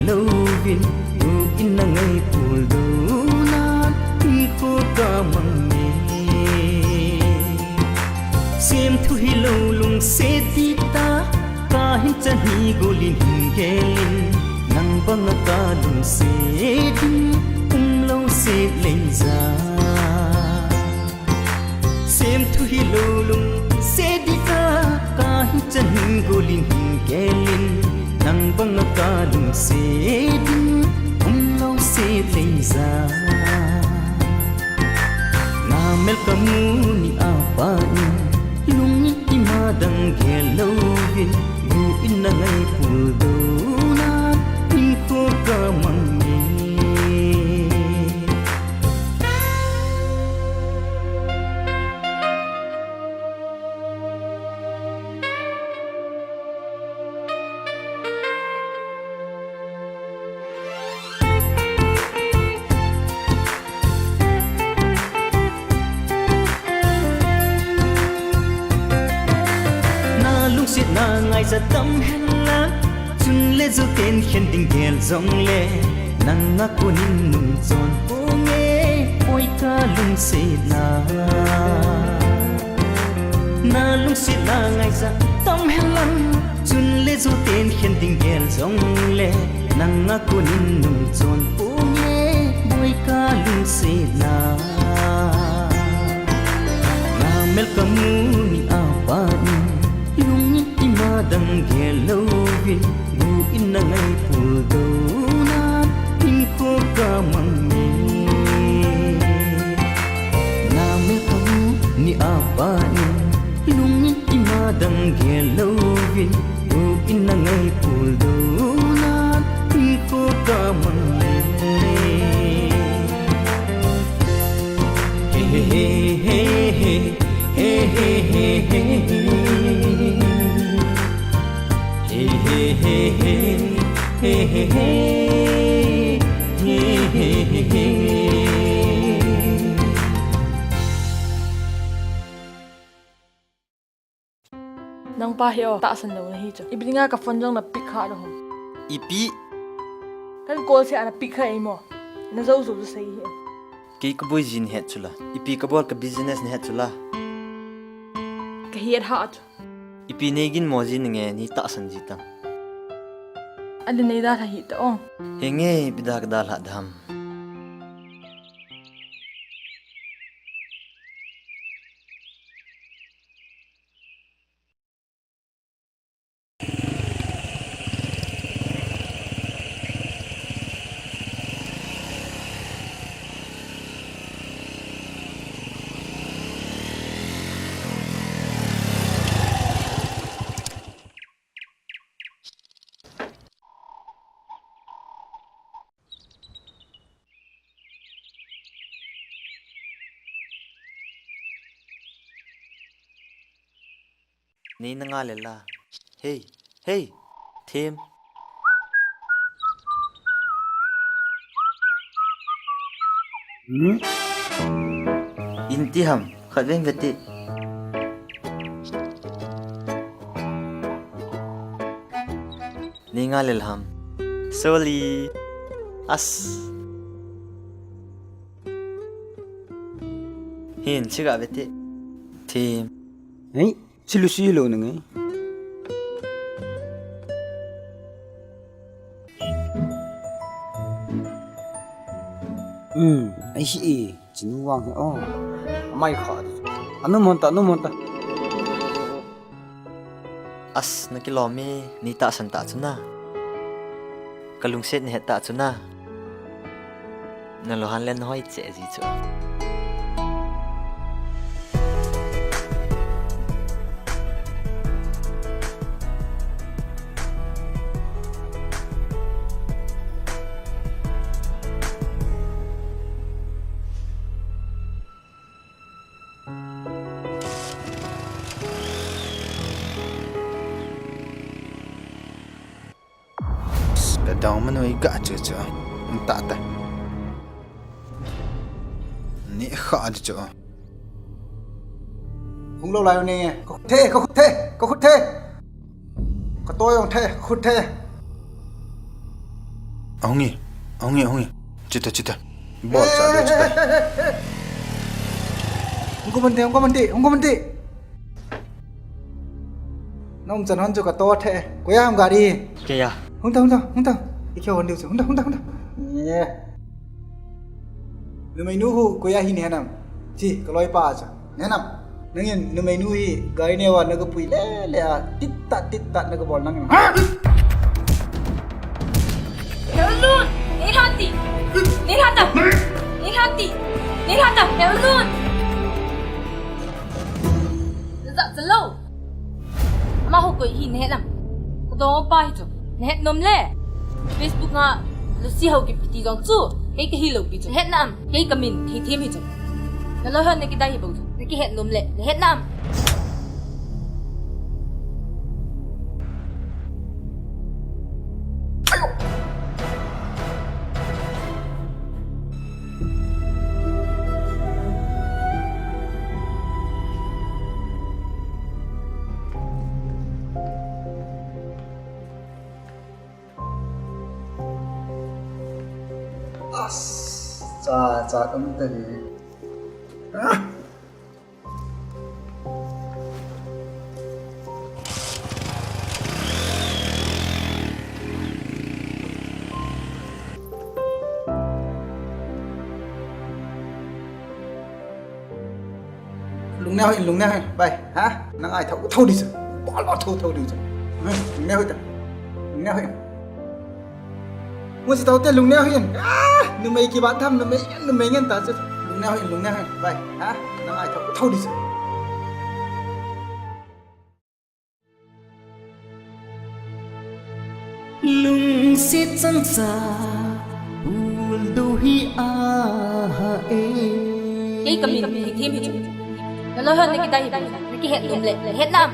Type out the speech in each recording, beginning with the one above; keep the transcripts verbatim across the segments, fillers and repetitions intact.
Louvin, tu in na ngai pul dona, in ko ka mang me. Sem thu hi lo lung se ti ta, ka hin chan hi golin hin gelin, nang banga ka lung se din, um lo se leng za. Sem thu hi lo lung se di ta, ka hin chan hin golin hin gelin, nang banga ka lung se din, um lo se lei za. Na mel ka mu ni a pa in, lung in ima dang gel louvin, bu in na ngai pul dona, in ko ka mang e. Na lungset na ngaisang tam hen lang, chun le zu ten khen ding gel jong le, nang a konin nung chon ponge, poi ka lungset na. Na lungset na ngaisang tam hen lang, chun le zu ten khen ding gel jong le, nang a konin nung chon ponge, poi ka lungset na. Na mel ka mu ni a pa in, lung in ima dang gel louvin, bu in na ngai pul dona, in ko ka mang e. Na mel ka mu ni a pa in, lung in ima dang gel louvin, bu in na ngai pul dona, in ko ka mang e. Hey, hey, hey, hey, hey. Hey, hey, hey, hey, hey. Hey, hey, hey, hey. Hey, hey, hey, hey. Hey, hey, hey, hey. Nang pa hi o, tahsan lou na hi chu. Ipi dinga ka phone jong na pick kha lou ham? Ipi? Kan call se ana pick kha ei mo. Na jou jou chu sei hi. Kei ka boi ji na het chu la. Ipi ka bol ka business na het chu la. Ka het ha chu. Ipi nei gin mo ji na nge ni tahsan ji tam. Ali nei da tha hi ta o. He nge ipi da ka da la dam. Nei na nga le la. Hey, hey, Them. Hmm? In ti ham, khat veng ve ti. Nei nga le la ham. Sorry. As. Hin, chiga ve ti. Them. Hey, chilu si lo na ngai. Hmm, ai si e, chinu vang he o. Mai kha. Anu mon ta, anu mon ta. As, na kilom e, nei tahsan ta chu na. Ka lungset na het ta chu na. Na lunghan le na hoi cheh ji chu. Ka dong manu i ga chu chu. Ang ta ta. Ni kha chu. Hung lo lai ne. Ka khut the, ka khut the, ka khut the. Ka toi ong the, ka khut the. Ahung e, ahung e, ahung e. Chita, chita. Bol cha de chita. Hung ko mante, hung ko mante, hung ko mante. Na umchan hon chu ka to the. Koiya ham gari? Keiya. Hung ta, hung ta, hung ta. I khe hon diu chu. Hung ta, hung ta, hung ta. Ye. Numei nu hu koiya hi ne nam? Chi, ka loipa chu. Ne nam? Nangin numei nu hi gari neo a na ka pui le le a, tit tat, tit tat na ka bol nangin. Herlun! Neilhati! Neilhata! Neilhati! Neilhata! Herlun! Naja chalou! Amaho koi hi nahet nam? Ka dong pa hi chu. Nahet nom le? Facebook a Lucy Haokip kiti jong chu kei kahi lou pi chu. Nahet nam? Kei kamin Theithem hi chu. Naloi hon nakidai hi bou chu. Nakihet nom le? Nahet nam? As, cha, cha, um, ta hi. Ah! Lungneo hih in, lungneo hih in. Bai, ha? Nang ai thou, thou di chu. Bol, bol, thou, thou di chu. Hmm, lungneo hih ta. Lungneo hih in. Mu si tau te, lungneo hih in. Ah, numei kibat tham, numei, numei ngen ta chu. Lungneo hih in, lungneo hih in. Bai, ha? Nang ai thou, thou di chu. Lungset changcha, uldo hi aha e. Kei kamin Theithem hi chu. Naloi hon nakidai hi bou chu. Nakihet nom le? Nahet nam?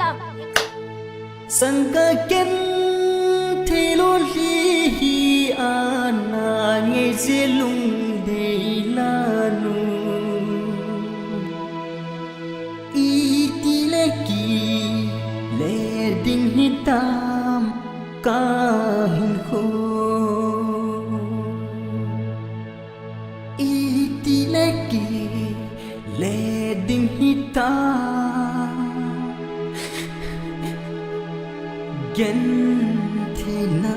Sangkah genthei lou hi ana ngai je lungdei lanu. Itile kile ding hitam kahinkho. Itile kile ding hitam gentheina.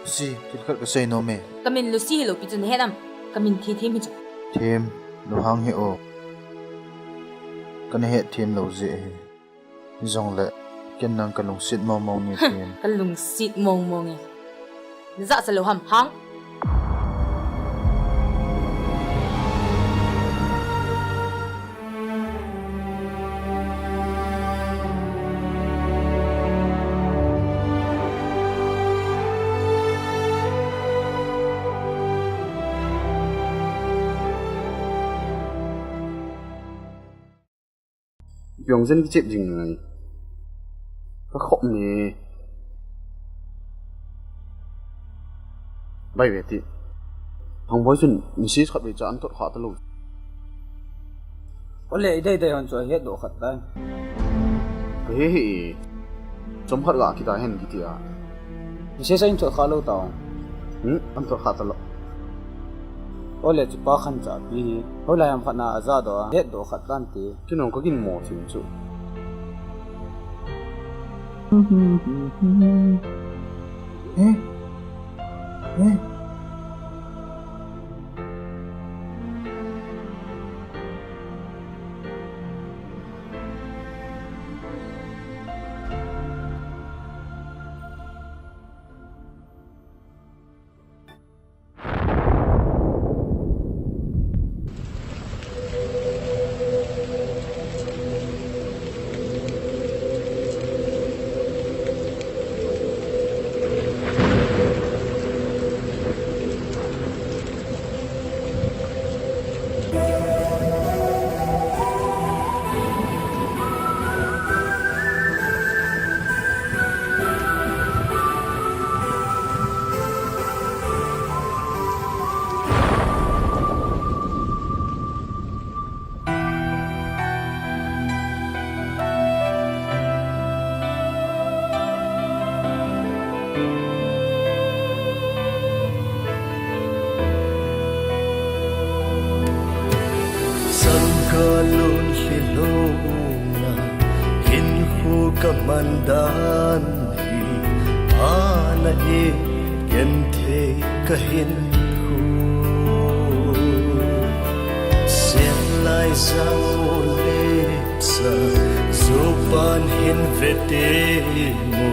Lucy, thil khat kasei nom e. Kamin Lucy hilou pi chu nahet nam? Kamin Theithem hi chu. Them, lunghang hih o. Kana hetthem lou jeh ahi. Hijongle, ken nang kalungset mong mong nge tin. Kalungset mong mong e. Najah sa lou ham, hang? Ipi hung jen kichep jing ngai. Kakhop ne. Bai ve ti. Hangboi chun message khat vei cha ahin thot kha talou. Ole, idei dei hon chu ahet doh khat tai. Kahe hih e. Chomkhat ga kidai hen kiti a. Message ahin thot kha lou tao. Hmm, ahin thot kha talou. Ole, chupa khancha pi hi. Hoilai ham khat na ajah doh a, het doh khat tan ti. Kei jong kaginmo thim chu. Eh? Eh? Hinkho kaman dan hi ana e, genthei kahinkho. Sen lai jang u le sa, Job pan hin vete mo,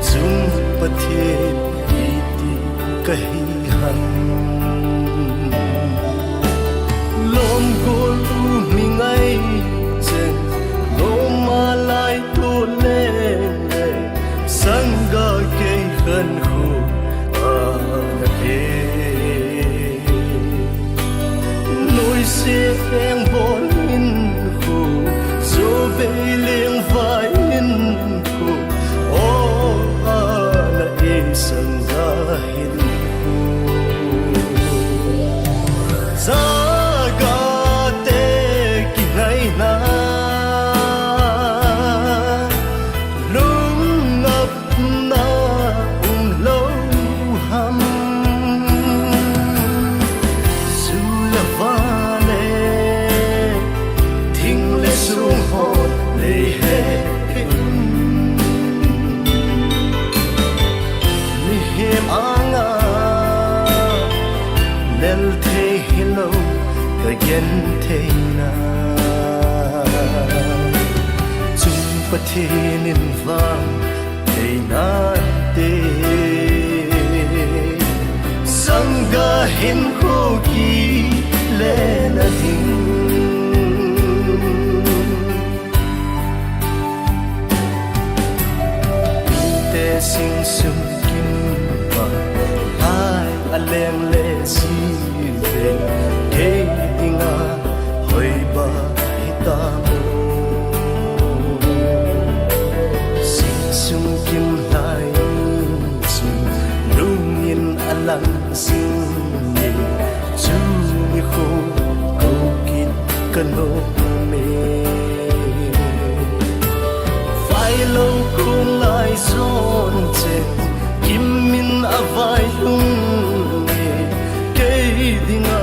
chung Pathen iti kahi ham. Lom gol u mi ngai chen, lom a lai to le le, sangga kei khankho ana e. Noise leng bol hinkho, Job bei leng vai hinkho, o ana e sangga hinkho. Chaga te kingaina, lungngapna umlou ham. Ju le va le, thing le song ho nei he. Mihem anga lel thei hilou, kagenthei na. Chung Pathen in vang thei nante. Sangga hinkho kile na ding. Te sing sung kim ba, lai a leng le si ve, kei dinga hoiba hita mo. Sing sung kim lai sung, lungin alang sing ni, chu nikho kou kit kanom e. Vailou kong lai jon chen, kim in availhung e, kei dinga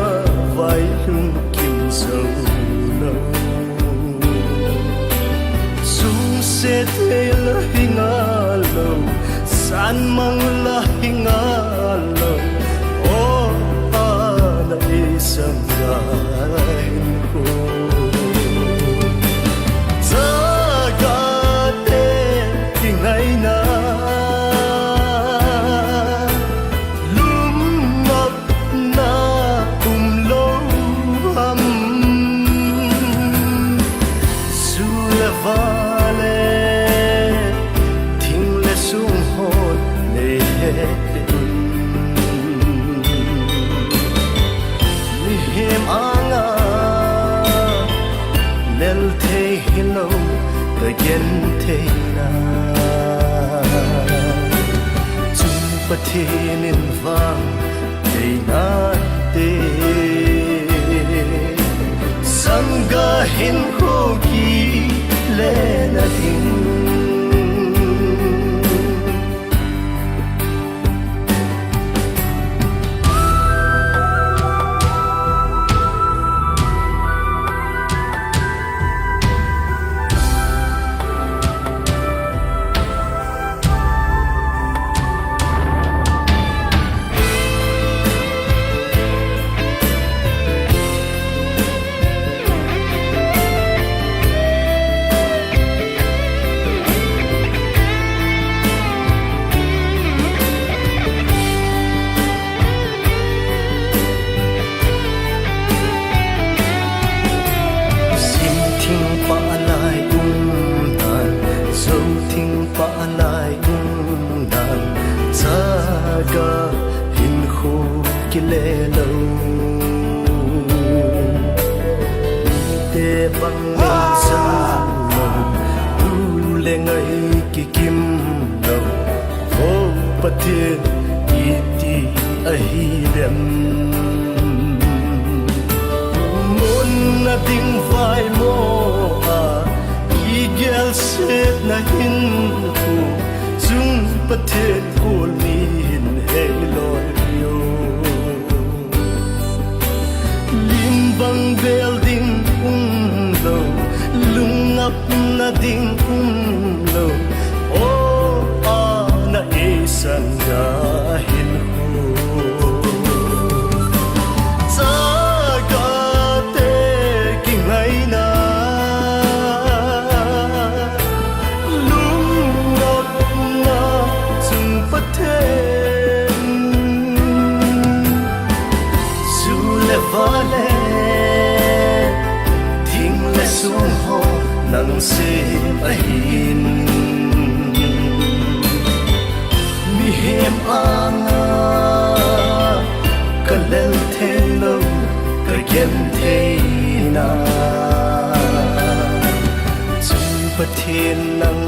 vailhung kim jou lou. Sungse thei la hi ngalou, san mang la hi ngalou, o ana e sangga hinkho. Chaga te kingaina, lungngap na umlou ham. Ju le va le, thing le song ho nei he. Mihem anga lel thei hilou, kagenthei na. Chung Pathen in vang thei nante. Sangga hinkho kile na ding. Sim thing pa lai um nan, jou thing pa lai um nan, chaga hinkho kile lou. Te bang leng sang lou, tu le ngai kikim lou. O Pathen, iti ahi dem? Mun na ding vai mo a, kigel set na hinkho, chung Pathen kol mi hin hei loi yo. Lim bang bel ding um lou, na ding umlou, o, ana eisan ga hin hu. Chagate kingaina, lungngapna chung Pathen, ju le va le, thing le song ho nang sem ahin. Mihem anga ka lel theilou, ka gentheina, chung Pathen nang